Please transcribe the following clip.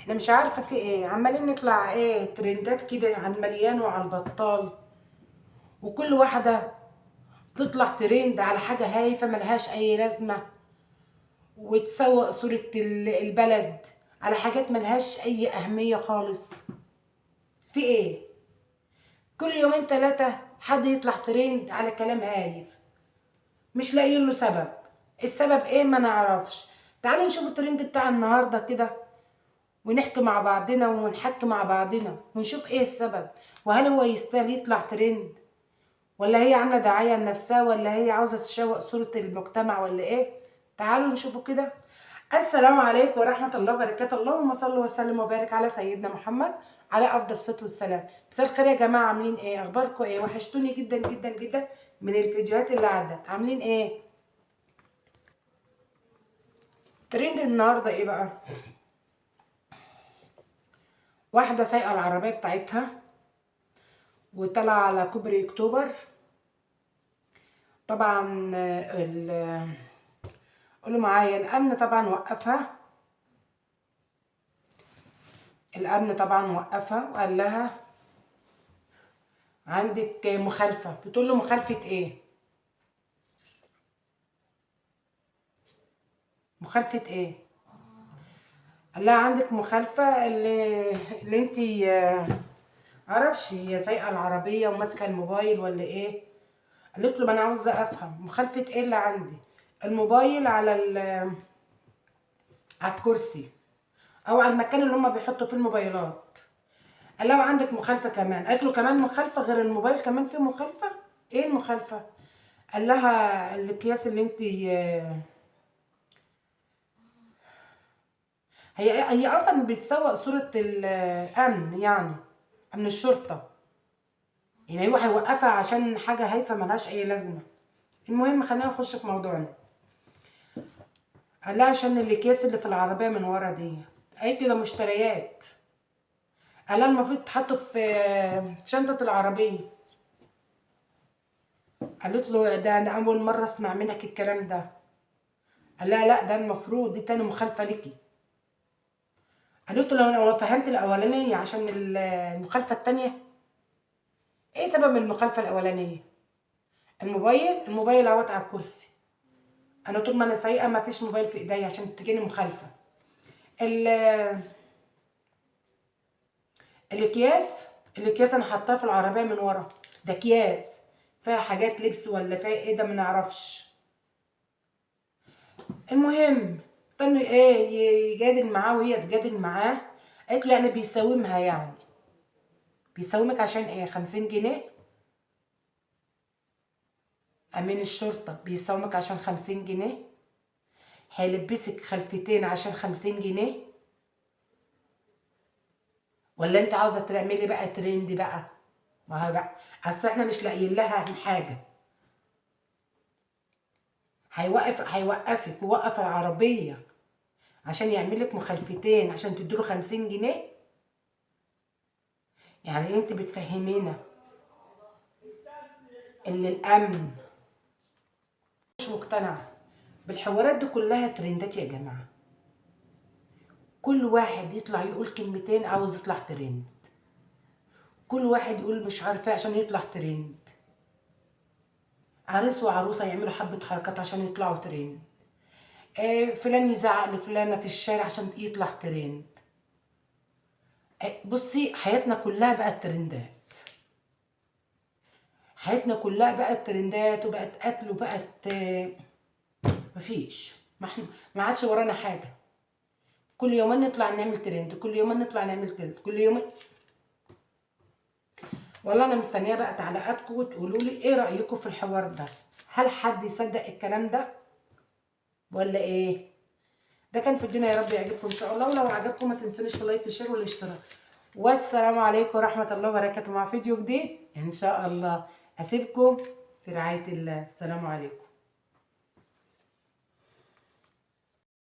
احنا مش عارفه في ايه، عمالين نطلع ايه ترندات كده على المليان وعلى البطال، وكل واحدة تطلع ترند على حاجة هايفة ملهاش اي لازمه، وتسوق صوره البلد على حاجات ملهاش اي اهمية خالص. في ايه؟ كل يومين ثلاثة حد يطلع ترند على كلام هايف مش لاقيين له سبب. السبب ايه ما نعرفش. تعالوا نشوف الترند بتاع النهارده كده ونحكي مع بعضنا ونحكي مع بعضنا ونشوف ايه السبب، وهل هو يستاهل يطلع ترند، ولا هي عامله دعاية لنفسها، ولا هي عاوزه تشوق صوره المجتمع، ولا ايه؟ تعالوا نشوفوا كده. السلام عليكم ورحمة الله وبركاته، اللهم صل وسلم وبارك على سيدنا محمد على افضل الصلاة والسلام. مساء الخير يا جماعة، عاملين ايه؟ اخباركم ايه؟ وحشتوني جدا جدا جدا من الفيديوهات اللي عدت. عاملين ايه؟ ترند النهارده ايه بقى؟ واحدة سايقه العربية بتاعتها وطلع على كوبري اكتوبر. طبعا قولوا معايا، الامن طبعا وقفها. الامن طبعا وقفها وقال لها عندك مخالفة. بتقول له مخالفة ايه؟ مخالفة ايه؟ قال لها عندك مخالفة اللي انتي معرفش هي سايقه العربية وماسكه الموبايل ولا ايه. قالت له ما انا عاوزه افهم مخالفة ايه اللي عندي؟ الموبايل على على الكرسي او على المكان اللي هم بيحطوا فيه الموبايلات. قال لها عندك مخالفة كمان. قالت له كمان مخالفة غير الموبايل؟ كمان في مخالفة؟ ايه المخالفة؟ قال لها الاكياس اللي انت هي اصلا بتسوق صوره الامن، يعني امن الشرطة، يعني هو هيوقفها عشان حاجة هايفة ملهاش اي لازمه. المهم خلينا نخش في موضوعنا. قال لها عشان الاكياس اللي في العربية من ورا دي. قالت لي ده مشتريات. قال لها المفروض تحطوا في شنطه العربية. قالت له ده انا اول مرة اسمع منك الكلام ده. قال لها لا ده المفروض دي تاني مخالفة ليكي. قالت له لو انا فهمت الاولانية عشان المخالفة التانية. ايه سبب المخالفة الاولانية؟ الموبايل اهوت على الكرسي، انا طول ما انا سايقه ما فيش موبايل في ايديا عشان تجيني مخالفة. الاكياس انا حطاها في العربية من ورا، ده اكياس فيها حاجات لبس ولا فيها ايه ده ما نعرفش. المهم استنوا ايه يجادل معاه وهي تجادل معاه. قالت له يعني بيساومها، يعني بيساومك عشان ايه؟ 50 جنيه؟ امين الشرطة بيساومك عشان 50 جنيه؟ هيلبسك خلفتين عشان 50 جنيه؟ ولا انت عاوزه تعملي بقى ترند بقى؟ ما هو بقى اصل احنا مش لاقيين لها حاجة. هيوقفك ووقف العربية عشان يعمل لك مخالفتين عشان تديله 50 جنيه؟ يعني انت بتفهمينا ان الامن مش مقتنع بالحوارات دي كلها ترندات يا جماعة. كل واحد يطلع يقول كلمتين عاوز يطلع ترند، كل واحد يقول مش عارفه عشان يطلع ترند. عريس وعروسه يعملوا حبه حركات عشان يطلعوا ترند. فلان يزعق لفلانه في الشارع عشان يطلع ترند. بصي حياتنا كلها بقت ترندات، حياتنا كلها بقت ترندات وبقت قتل وبقت مفيش، ما عادش ورانا حاجة. كل يومين نطلع نعمل ترند، كل يومين نطلع نعمل ترند، كل يوم. والله انا مستنيه بقى تعليقاتكم وتقولوا لي ايه رايكم في الحوار ده. هل حد يصدق الكلام ده ولا ايه؟ ده كان في الدنيا، يا رب يعجبكم ان شاء الله. ولو عجبكم ما تنسونيش في like وال share والاشتراك. والسلام عليكم ورحمة الله وبركاته مع فيديو جديد ان شاء الله. اسيبكم في رعاية الله. السلام عليكم.